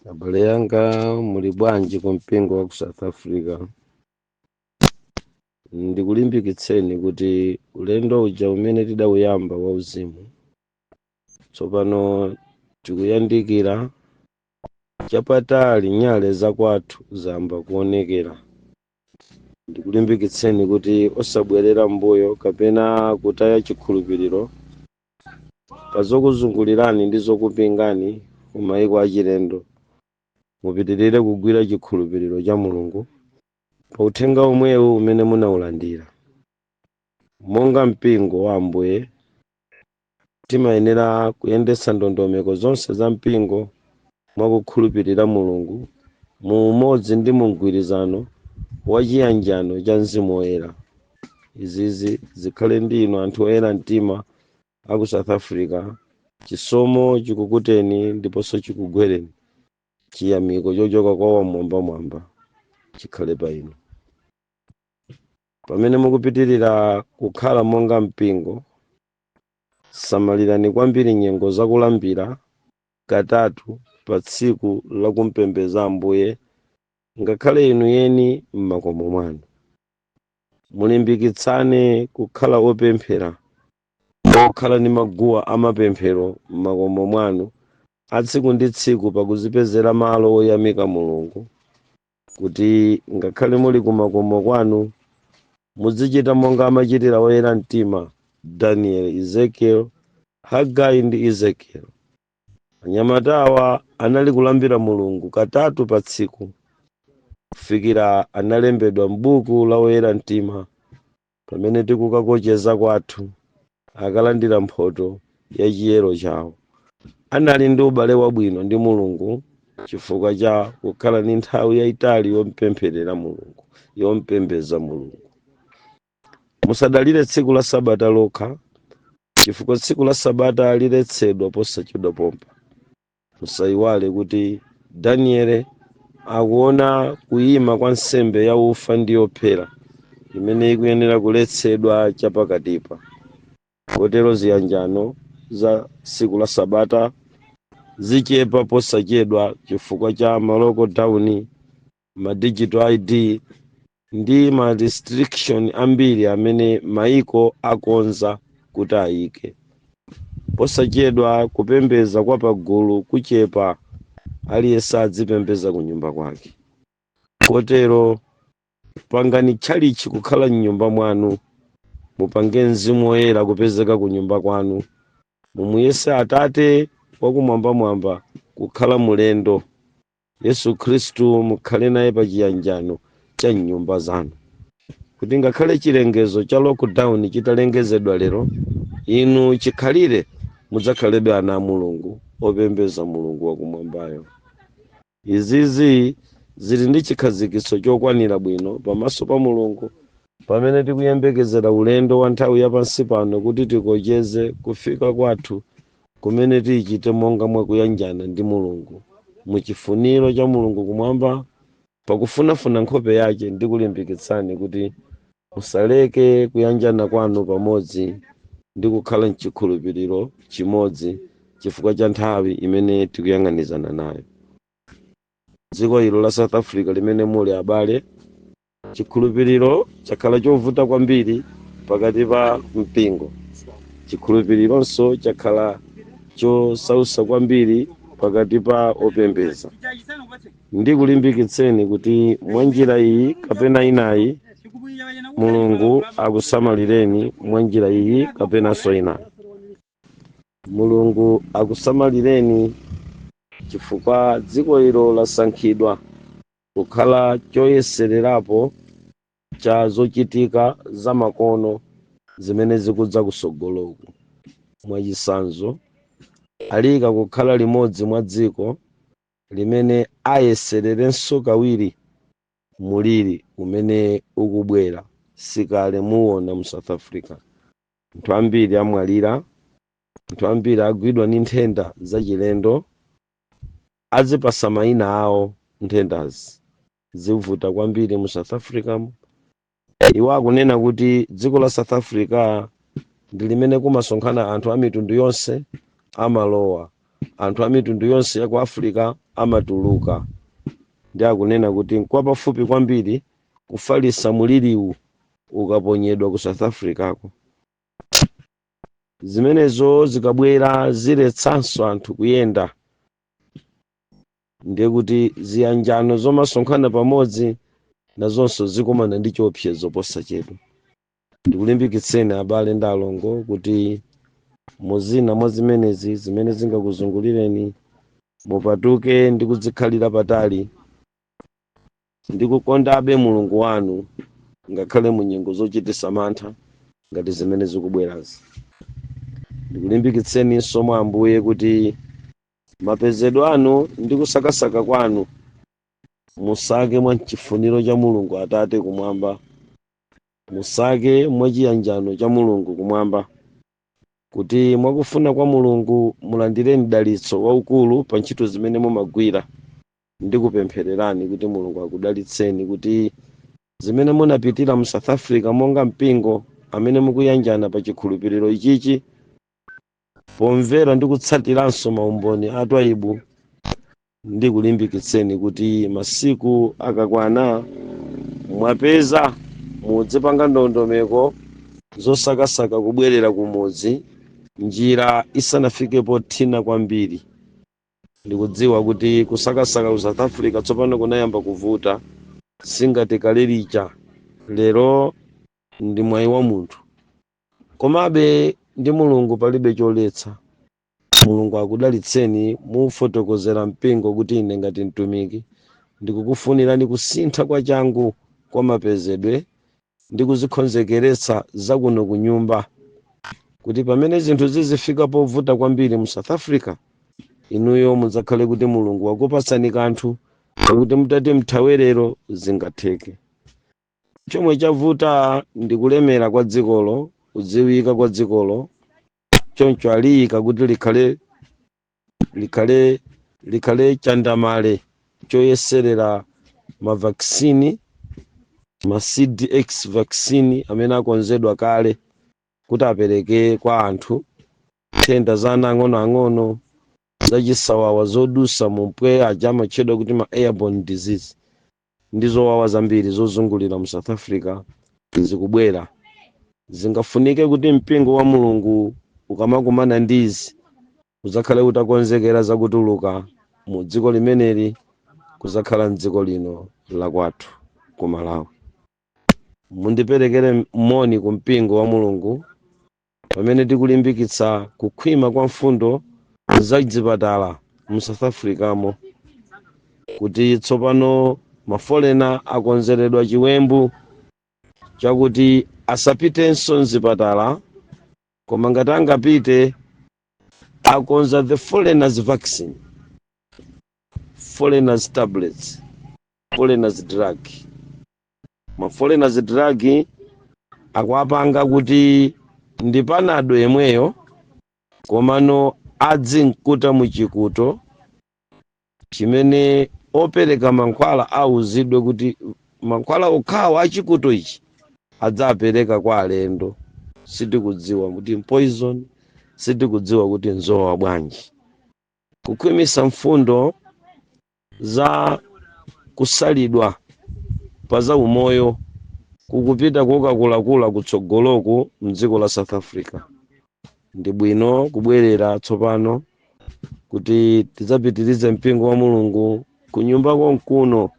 Abale yanga, muli bwanji ku mpingo wa ku South Africa? Ndikulimbikitseni kuti ulendo uja umene tidawuyamba wauzimu, tsopano tikuyandikira chapatali, nyale zakwathu zayamba kuonekera. Ndikulimbikitseni kuti osabwerera mbuyo kapena kutaya chikhulupiriro pa zokuzungulirani ndi zokupingani ku mayiko achilendo. Mupitirire kugwira chikhulupiriro cha Mulungu pa uthenga omwewu umene munawulandira. Monga mpingo wa Ambuye, timayenera kuyendetsa ndondomeko zonse za mpingo mwakukhulupirira Mulungu mu umodzi ndi mu mgwirizano wa chiyanjano cha Mzimu Woyera. Izizi zikhale ndi inu anthu oyera mtima aku South Africa. Chisomo chikukuteni ndiponso chikugwereni. Chiyamiko chochoka kwa Wamwambamwamba chikhale pa inu pamene mukupitirira kukhala monga mpingo. Samalirani kwambiri nyengo zakulambira katatu pa tsiku lakumpembedza Ambuye, ngakhale inu yeni m'makomo mwanu. Mulimbikitsane kukhala opemphera, okhala ndi maguwa amapemphero m'makomo mwanu a tsiku ndi tsiku, pakuzipezera malo oyamika Mulungu, kuti ngakhale muli kumakomo kwanu muzichita monga amachitira oyera mtima Daniel, Ezekiel, Hagai ndi Ezekiel. Anyamatawa anali kulambira Mulungu katatu pa tsiku kufikira analembedwa m'buku la oyera mtima. Pamene tikukakocheza kwathu, akalandira mphoto ya chiyero chawo. Anali ndi ubale wabwino ndi Mulungu chifukwa cha kukhala ndi nthawi yayitali yompempherera Mulungu, yompembedza Mulungu. Musadalire tsiku la Sabata lokha, chifukwa tsiku la Sabata liletsedwa posachedwa pompa. Musayiwale kuti Daniele akuona kuyima kwa nsembe ya ufa ndi yophera imene ikuyenera kuletsedwa chapakatipa. Kotero ziyanjano za tsiku la Sabata zichepa posachedwa chifukwa cha ma lockdown, ma digital ID ndi ma restriction ambiri amene maiko akonza kuti ayike. Posachedwa kupembedza kwa pagulu kuchepa, aliyense adzipembedza ku nyumba kwake. Kotero pangani tchalichi kukhala mnyumba mwanu, mupange Mzimu Woyera kupezeka ku nyumba kwanu, mumuyese Atate wakumwambamwamba kukhala mulendo. Yesu Khristu mukhale naye pa chiyanjano cha mnyumba zanu, kuti ngakhale chilengezo cha lockdown chitalengezedwa lero, inu chikhalire mudzakhalebe ana a Mulungu opembedza Mulungu wakumwambayo. Izizi zili ndi chikhazikitso chokwanira bwino pamaso pa Mulungu pamene tikuyembekezera ulendo wa nthawi yapansi pano kuti tikocheze kufika kwathu, kumene tichite monga mwakuyanjana ndi Mulungu mu chifuniro cha Mulungu kumwamba pakufunafuna nkhope yake. Ndi kulimbikitsani kuti musaleke kuyanjana kwanu pamodzi ndi kukhala mchikhulupiriro chimodzi chifukwa cha nthawi imene tikuyang'anizana nayo. Dziko ilo la South Africa limene muli abale, chikhulupiriro chakhala chovuta kwambiri pakati pa mpingo. Chikhulupirironso chakhala chosausa kwambiri pakati pa opembedza. Ndikulimbikitseni kuti mwa njira iyi kapena inayi, Mulungu akusamalireni. Mwa njira iyi kapenanso inayi, Mulungu akusamalireni, chifukwa dziko ilo lasankhidwa kukhala choyesererapo cha zochitika zamakono zimene zikudza kusogoloku. Mwachitsanzo, alika kukhala limodzi mwa dziko limene ayesererenso kawiri muliri umene ukubwera. Sikale muwona mu South Africa anthu ambiri amwalira, anthu ambiri agwidwa ndi nthenda zachilendo, azipasa mayina awo. Nthendazi zivuta kwambiri mu South Africa. Iwo akunena kuti dziko la South Africa ndi limene kumasonkhana anthu a mitundu yonse, amalowa anthu a mitundu yonse ya ku Africa. Amatuluka ndi akunena kuti nkwapafupi kwambiri kufalisa muliriwu ukaponyedwa ku South Africako. Zimenezo zikabwera ziletsanso anthu kuyenda, ndiye kuti ziyanjano zomasonkhana pamodzi nazonso zikumana ndi chiopsezo posachedwa. Ndikulimbikitseni, abale ndi alongo, kuti muzina mwa zimenezi zimene zingakuzungulireni mupatuke ndi kudzikhalira patali ndi kukondabe Mulungu wanu, ngakhale mu nyengo zochitisa mantha ngati zimene zikubwerazi. Ndikulimbikitseninso mwa Ambuye kuti mapezedwe anu ndi kusakasaka kwanu musake mwa chifuniro cha Mulungu Atate kumwamba, musake mwa chiyanjano cha Mulungu kumwamba, kuti mwakufuna kwa Mulungu mulandire mdalitso waukulu pa ntchito zimene mumagwira. Ndikupemphererani kuti Mulungu akudalitseni, kuti zimene munapitira mu South Africa monga mpingo amene mukuyanjana pa chikhulupiriro ichichi, pomvera ndi kutsatiranso maumboni a Twaibu, ndikulimbikitseni kuti masiku akakwana mwapeza, mudzipanga ndondomeko zosakasaka kubwerera kumudzi njira isanafike pothina kwambiri. Ndikudziwa kuti kusakasaka ku South Africa tsopano kunayamba kuvuta, singati kale lija. Lero ndi mwayi wa munthu, komabe ndi Mulungu palibe choletsa. Mulungu akudalitseni. Mufotokozera mpingo kuti ine ngati mtumiki ndikukufunirani kusintha kwa changu kwa mapezedwe ndi kuzikonzekeretsa zakuno ku nyumba, kuti pamene zinthu zizifika povuta kwambiri mu South Africa, inuyo mudzakhale kuti Mulungu wakupatsani kanthu pakuti mutati mthawerero zingatheke. Chomwe chavuta ndi kulemera kwa dzikolo, kudziwika kwa dzikolo, choncho aliyika kuti likhale chandamale choyeserera ma vaccine, ma CDX vaccine amene akonzedwa kale kuti apereke kwa anthu nthenda za ana ang'onoang'ono zachisawawa zodusa mu mpweya, aja amatchedwa kuti ma airborne disease, ndi zowawa zambiri zozungulira mu South Africa zikubwera. Zingafunike kuti mpingo wa Mulungu ukamakumana ndi izi uzakhale utakonzekera zakutuluka mu dziko limeneli, kuzakhala mdziko lino la kwathu ku Malawi. Mundiperekere moni ku mpingo wa Mulungu pamene tikulimbikitsa kukhwima kwa mfundo za zipatala mu South Africamo, kuti tsopano ma foreigner akonzeredwa chiwembu chakuti asapitenso mzipatala, koma ngati angapite akonza the foreigners vaccine, foreigners tablets, foreigners drug. Ma foreigners drug akuapanga kuti ndi Panado yemweyo, komano adzinkuta muchikuto chimene opereka mankhwala auzidwe kuti mankhwala okhawa achikuto ichi adzapereka kwa alendo. Sitikudziwa kuti poison, sitikudziwa kuti nzowa bwanji. Kukhwimisa mfundo za kusalidwa pa za umoyo kukupita kokakulakula kutsogoloku mdziko la South Africa. Ndi bwino kubwerera tsopano kuti tidzapitirize mpingo wa Mulungu ku nyumba konkuno,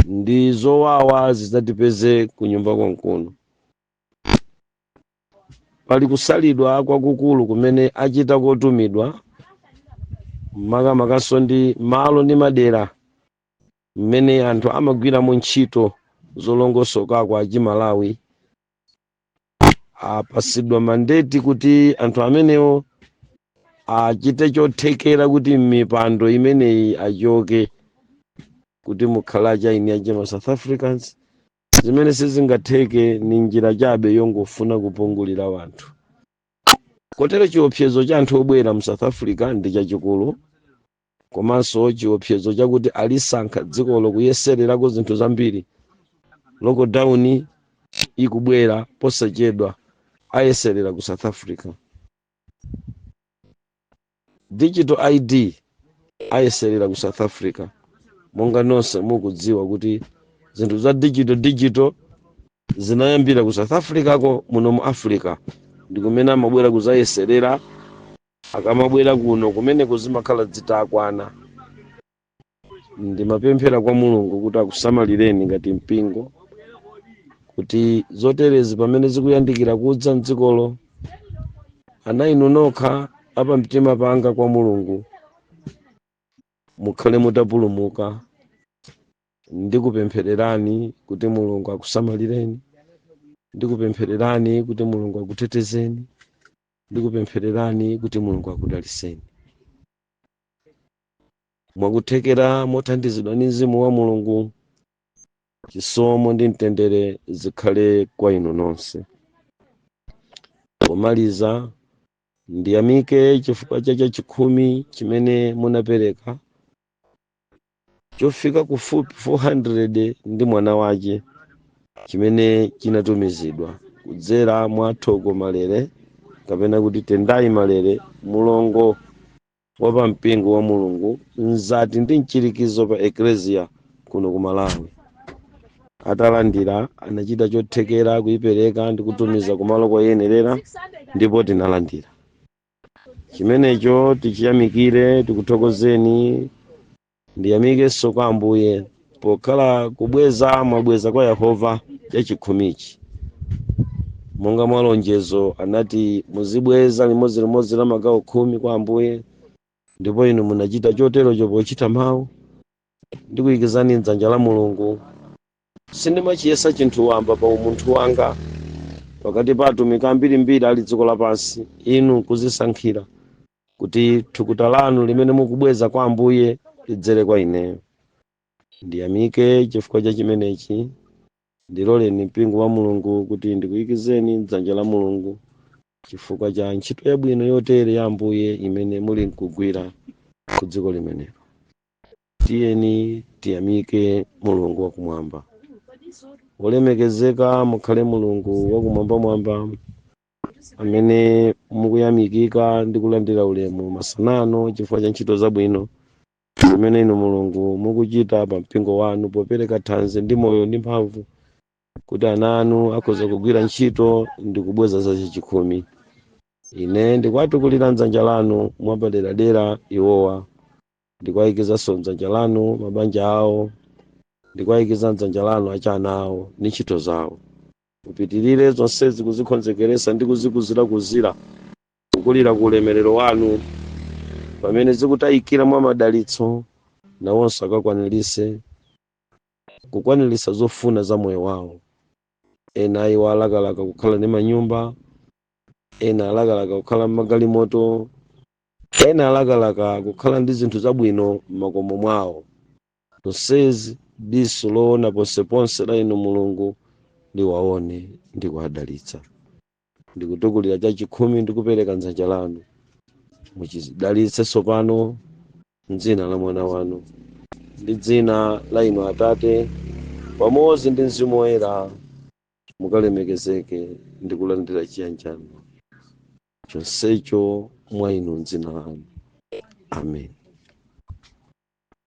ndi zowawa zidzatipeze ku nyumba konkuno. Pali kusalidwa kwakukulu kumene achita kotumidwa, makamakaso ndi malo ndi madera mmene anthu amagwiramo ntchito zolongosokako achimalawi. Apasidwa mandate kuti anthu amenewo achite chothekera kuti mipando imeneyi achoke, kuti mukhala achaini achima South Africans, zimene sizingatheke, ni njira chabe yongofuna kupungulira wanthu. Kotero chiopsezo cha anthu obwera mu South Africa ndi chachikulu, komanso chiopsezo chakuti alisankha dzikolo kuyesererako zinthu zambiri. Lockdown ikubwera posachedwa, ayeserera ku South Africa. Digital ID. Ayeserera ku South Africa. Monga nonse mukudziwa kuti zinthu za digital zinayambira ku South Africa ko. Muno mu Africa ndi kumene amabwera kuzayeserera. Akamabwera kuno, kumeneko zimakhala zitakwana. Ndimapemphera kwa Mulungu kuti akusamalireni ngati mpingo, kuti zoterezi pamene zikuyandikira kudza mdzikolo, ana inu nokha apamtima panga kwa Mulungu mukhale mutapulumuka. Ndikupemphererani kuti Mulungu akusamalireni, ndikupemphererani kuti Mulungu akutetezeni, ndikupemphererani kuti Mulungu akudaliseni mwakuthekera, mothandizidwa ndi Mzimu wa Mulungu. Chisomo ndi mtendere zikhale kwa inu nonse. Pomaliza, ndiyamike chifukwa cha chachikhumi chimene munapereka chofika kufupi 400 ndi mwana wace, chimene chinatumizidwa kudzera mwa Thoko Malere, kapena kuti Tendai Malere, mulongo wa pampingo wa Mulungu, mzati ndi mchirikizo pa Eklesia kuno ku Malawi. Atalandira, anachita chothekera kuyipereka ndi kutumiza kumalo koyenerera, ndipo tinalandira. Chimenecho tichiyamikire, tikuthokozeni. Ndiyamikenso kwa Ambuye pokhala kubweza mwabweza kwa Yehova chachikhumichi monga mwa lonjezo. Anati muzibweza limodzi la magawo 10 kwa Ambuye, ndipo inu munachita choterocho pochita mawu. Ndikuyikizani mdzanja la Mulungu. Sindimachiyesa chinthu wamba pa umunthu wanga, pakati pa atumiki ambirimbiri ali dziko lapansi, inu kuzisankhira kuti thukuta lanu limene mukubweza kwa Ambuye lidzere kwa ineyo. Ndiyamike chifukwa cha chimenechi. Ndiloleni, mpingo wa Mulungu, kuti ndikuyikizeni mdzanja la Mulungu chifukwa cha ntchito yabwino yotere ya Ambuye imene muli nkugwira ku dziko limenelo. Tiyeni tiyamike Mulungu wakumwamba. Wolemekezeka mukhale Mulungu wakumwambamwamba, amene mukuyamikika ndi kulandira ulemu masanano chifukwa cha ntchito zabwino zimene inu Mulungu mukuchita pa mpingo wanu, popereka thanzi ndi moyo ndi mphamvu kuti ana anu akhoza kugwira ntchito ndi kubweza zachikhumi. Ine ndikuwatukulira mdzanja lanu mwapaderadera iwowa, ndikuwayikizanso mdzanja lanu mabanja awo, ndikuwayikiza mdzanja lanu achana awo ndi ntchito zawo. Mupitirire zonsezi kuzikonzekeresa ndi kuzikuzirakuzira kukulira ku ulemerero wanu. Pamene zikutayikira mwa madalitso, nawonso akakwanirise kukwanirisa zofuna za moyo wawo. Ena iwo alakalaka kukhala ndi manyumba, ena alakalaka kukhala m'magalimoto, ena alakalaka kukhala ndi zinthu zabwino m'makomo mwawo. Zonsezi diso loona ponseponse la inu Mulungu liwaone ndi kuwadalitsa. Ndikutukulira chachikhumi ndi kupereka mdzanja lanu, muchidalitse tsopano mdzina la mwana wanu ndi dzina la inu Atate pamodzi ndi Mzimu Woyera. Mukalemekezeke ndi kulandira chiyanjano chonsecho mwa inu mdzina lanu. Amen.